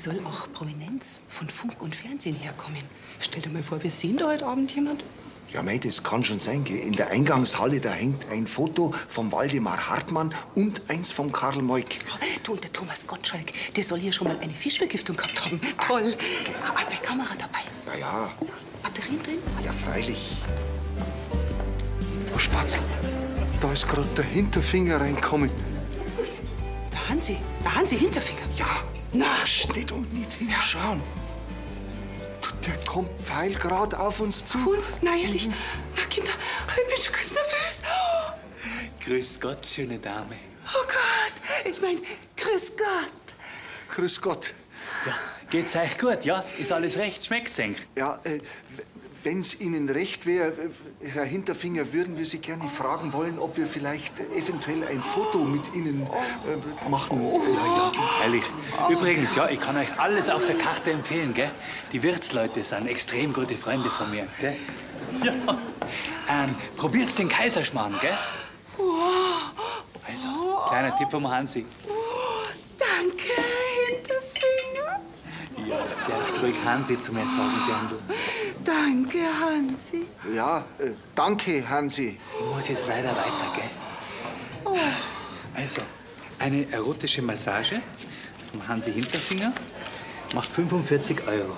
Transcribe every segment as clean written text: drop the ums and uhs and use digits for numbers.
soll auch Prominenz von Funk und Fernsehen herkommen. Stell dir mal vor, wir sehen da heute Abend jemand. Ja, mei, das kann schon sein. Gell? In der Eingangshalle, da hängt ein Foto vom Waldemar Hartmann und eins vom Karl Moik. Du, und der Thomas Gottschalk, der soll hier schon mal eine Fischvergiftung gehabt haben. Toll. Hast du deine Kamera dabei? Ja, ja. Batterien drin? Ja, freilich. Oh, Spatzel, da ist gerade der Hinterfinger reinkommen. Was? Der Hansi? Der Hansi Hinterfinger? Ja. Na. Psst, nicht und nicht hinschauen. Du, der kommt pfeilgrad auf uns zu. Auf uns? Na, ehrlich? Na, Kinder, ich bin schon ganz nervös. Grüß Gott, schöne Dame. Oh Gott, ich mein, grüß Gott. Grüß Gott. Ja, geht's euch gut, ja? Ist alles recht? Schmeckt's euch? Ja, wenn's Ihnen recht wäre, Herr Hinterfinger, würden wir Sie gerne fragen wollen, ob wir vielleicht eventuell ein Foto mit Ihnen machen. Ja, ja, herrlich. Übrigens, ja, ich kann euch alles auf der Karte empfehlen, gell? Die Wirtsleute sind extrem gute Freunde von mir, gell? Ja. Probiert's den Kaiserschmarrn, gell? Also, kleiner Tipp vom Hansi. Danke, Hinterfinger. Ja, der ruhig Hansi zu mir sagen, Dirndl. Danke, Hansi. Ja, danke, Hansi. Ich muss jetzt leider weiter, gell? Also, eine erotische Massage vom Hansi Hinterfinger macht 45 Euro.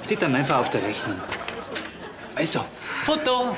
Steht dann einfach auf der Rechnung. Also, Foto!